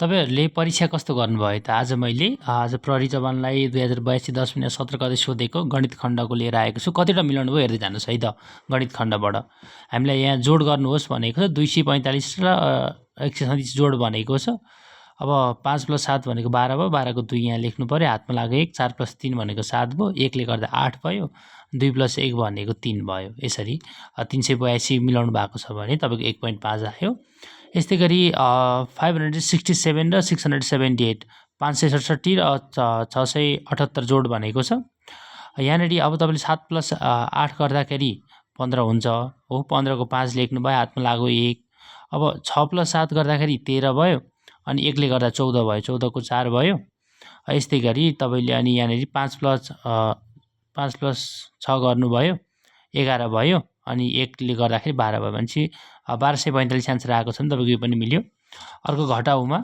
तपाईहरुले परीक्षा कस्तो गर्नुभयो त? आज प्रहरी जवानलाई 2082 10 मिनेट 17 गते सोधेको गणित खण्डको लिएर आएको छु। कतिवटा मिलाउनु भयो हेर्दै जानुस् है त गणित खण्डबाट। हामीलाई यहाँ जोड गर्नुहोस् भनेको छ 245 र 137 जोड भनेको छ। अब 5 + 7 भनेको 12 भयो। 12 को 2 यहाँ लेख्नु पर्यो। हातमा लाग्यो 1 4 + 3 भनेको 7 भयो। 1 ले गर्दा 8 भयो। 2 + 1 भनेको 3 भयो। यसरी 382 मिलाउनु भएको छ भने तपाईको 1.5 आयो। यस्तै गरी 567 र 678 567 र 678 जोड भनेको छ। यहाँनेरि अब तपाईले 7 + 8 गर्दाखेरि 15 हुन्छ हो। 15 को 5 लेख्नु भयो। हातमा लाग्यो 1। अब 6 + 7 गर्दाखेरि 13 भयो। अनि 1 ले गर्दा 14 भयो। 14 को 4 भयो। यस्तै गरी तपाईले अनि यहाँनेरि 5 + 6 गर्नुभयो 11 भयो। अनि 1 ले गर्दाखेरि 12 भयो भनेपछि 1245 आन्सर आएको छ नि तपाईको यो पनि मिल्यो। अर्को घटाउमा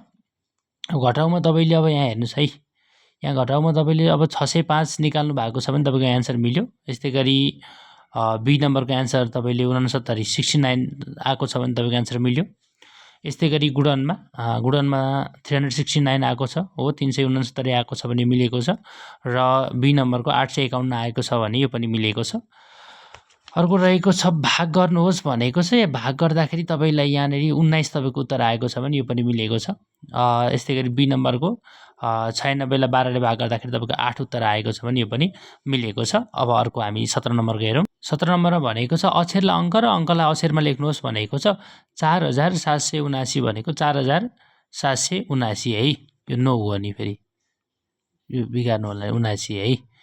तपाईले अब यहाँ हेर्नुस् है। यहाँ घटाउमा तपाईले अब 605 निकाल्नु भएको छ भने तपाईको आन्सर मिल्यो। यस्तै गरी बी नम्बरको आन्सर तपाईले 69 69 आएको छ भने तपाईको आन्सर मिल्यो। यस्तै गरी गुणनमा 369 आएको छ हो। 369 आएको छ भने मिलेको छ र बी नम्बरको 851 आएको छ भने यो पनि मिलेको छ। अर्को रहेको छ भाग गर्नुहोस् भनेको छ। यो भाग गर्दाखेरि तपाईलाई यहाँनेरि 19 तपाईको उत्तर आएको छ भने यो पनि मिलेको छ। यस्तै गरी बी नम्बरको 96 लाई 12 ले भाग गर्दाखेरि तपाईको 8 उत्तर आएको छ भने यो पनि मिलेको छ। अब अर्को हामी 17 नम्बरको हेरौँ। 17 नम्बरमा भनेको छ अक्षरलाई अङ्क र अङ्कलाई अक्षरमा लेख्नुहोस् भनेको छ। 4779 भनेको 4779 है। यो 9 हो नि फेरि यो बिगार्नु होला 79 है।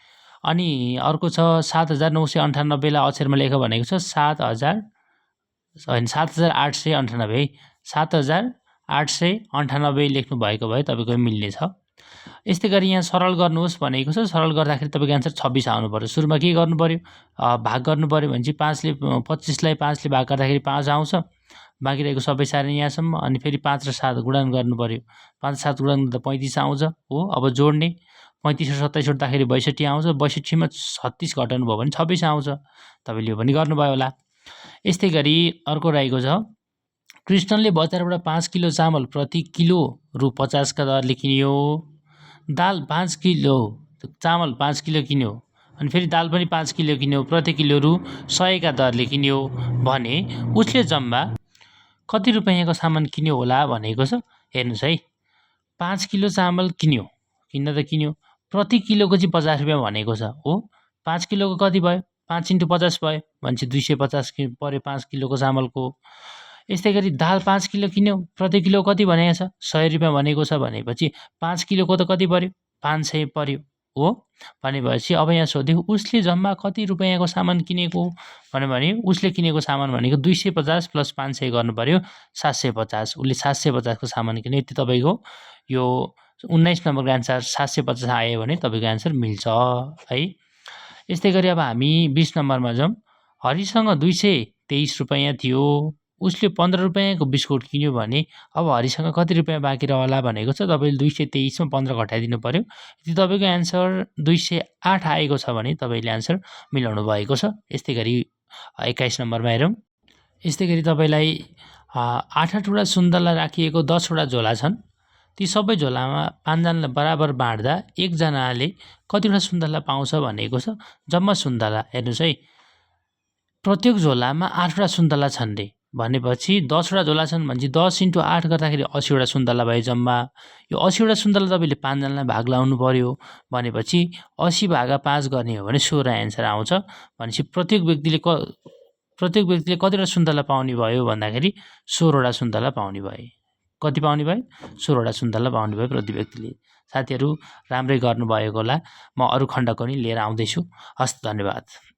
अनि अर्को छ 7998 लाई अक्षरमा लेख भनेको छ। 7898 है। 7898 लेख्नु भएको भए तपाईको मिल्ने छ। यस्तै गरी यहाँ सरल गर्नुहोस् भनेको छ। सरल गर्दाखेरि तपाईको आन्सर 26 आउनु पर्यो। सुरुमा के गर्नु पर्यो? भाग गर्नु पर्यो भने चाहिँ 5 ले 25 लाई 5 ले भाग गर्दाखेरि 5 आउँछ। बाँकी रहेको सबै सारे यहाँसम्म। अनि फेरि 5 र 7 गुणन गर्नु पर्यो। 5 7 गुणन गर्दा 35 आउँछ हो। अब जोड्ने 35 र 27 जोड्दाखेरि 62 आउँछ। 62 मा 36 घटाउनु भयो भने 26 आउँछ। तपाईले यो पनि गर्नुभयो होला। यस्तै गरी अर्को रहेको छ कृष्णले बजारबाट 5 किलो चामल प्रति किलो रु 50 का दरले किन्यो। दाल 5 किलो चामल 5 किलो किन्यो। अनि फेरि दाल पनि 5 किलो किन्यो। प्रति किलो रु 100 का दरले किन्यो भने उसले जम्मा कति रुपैयाँको सामान किन्यो होला भनेको छ। हेर्नुस् है। 5 किलो चामल किन्यो। किन्न त किन्यो। प्रति किलोको चाहिँ 50 रुपैयाँ भनेको छ हो। 5 किलोको कति भयो? 5 × 50 भयो भनेपछि 250 पर्यो 5 किलोको चामलको। यस्तै गरी दाल 5 किलो किन्यो। प्रति किलो कति भनेको छ? 100 रुपैयाँ भनेको छ भनेपछि 5 किलोको त कति पर्यो? 500 पर्यो हो। भनेपछि अब यहाँ सोध्यो उसले जम्मा कति रुपैयाँको सामान किनेको भने उसले किनेको सामान भनेको 250 + 500 गर्नु पर्यो 750। उसले 750 को सामान किन्यो। यति तपाईको यो 19 नम्बरको आन्सर 750 आयो भने तपाईको आन्सर मिल्छ है। यस्तै गरी अब हामी 20 नम्बरमा जाउँ। हरिसँग 223 रुपैयाँ थियो। उसले 15 रुपैयाँको बिस्कुट किन्यो भने अब हरिसँग कति रुपैयाँ बाँकी रहला भनेको छ। तपाईले 223 मा 15 घटाइदिनु पर्यो। यदि तपाईको आन्सर 208 आएको छ भने तपाईले आन्सर मिलाउनु भएको छ। यस्तै गरी 21 नम्बरमा हेरौँ। यस्तै गरी तपाईलाई 8 वटा सुन्तला राखिएको 10 वटा झोला छन्। ती सबै झोलामा 5 जनालाई बराबर बाँड्दा 1 जनाले कतिवटा सुन्तला पाउँछ भनेको छ। जम्मा सुन्तला हेर्नुस् है। प्रत्येक झोलामा 8 वटा सुन्तला छन् रे भनेपछि 10 वटा झोला छन् भने 10 × 8 गर्दाखेरि 80 वटा सुन्तला भयो जम्मा। यो 80 वटा सुन्तला तपाईले 5 जनालाई भाग लाउनु पर्यो भनेपछि 80/5 गर्ने हो भने 16 आन्सर आउँछ। भनेपछि प्रत्येक व्यक्तिले कतिवटा सुन्तला पाउने भयो भन्दाखेरि 16 वटा सुन्तला पाउने भए। कति पाउने भए? 16 वटा सुन्तला पाउने भए प्रति व्यक्तिले। साथीहरु राम्रै गर्नुभएको होला। म अरु खण्डको पनि लिएर आउँदैछु। हस्त धन्यवाद।